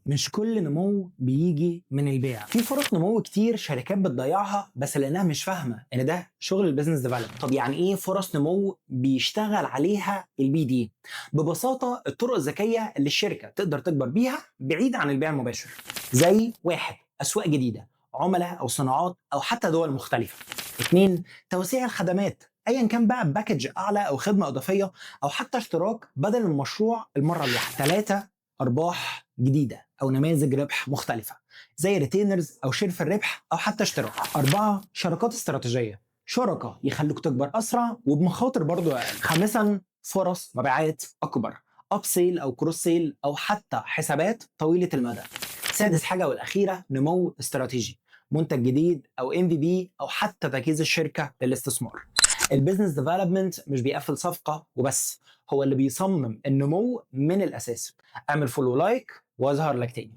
مش كل نمو بيجي من البيع. في فرص نمو كتير شركات بتضيعها بس لانها مش فاهمه ان ده شغل ال business development. طب يعني ايه فرص نمو بيشتغل عليها ال BD؟ ببساطة الطرق الذكية اللي الشركة تقدر تكبر بيها بعيد عن البيع المباشر. زي واحد، اسواق جديده، عملاء او صناعات او حتى دول مختلفه. اتنين، توسيع الخدمات، ايا كان بقى package اعلى او خدمة اضافية او حتى اشتراك بدل المشروع المرة الواحده. ثلاثة، ارباح جديدة او نماذج ربح مختلفة زي retainers او share في الربح او حتى اشتراك. اربعه، شراكات استراتيجيه، شركاء يخلوك تكبر اسرع وبمخاطر برضو اقل. خامسا، فرص مبيعات اكبر، upsell او cross sell او حتى حسابات طويلة المدى. سادس حاجة والاخيره، نمو استراتيجي، منتج جديد او MVP او حتى تجهيز الشركة للاستثمار. ال business development مش بيقفل صفقة وبس، هو اللي بيصمم النمو من الاساس. اعمل follow، like، واظهر لك تاني.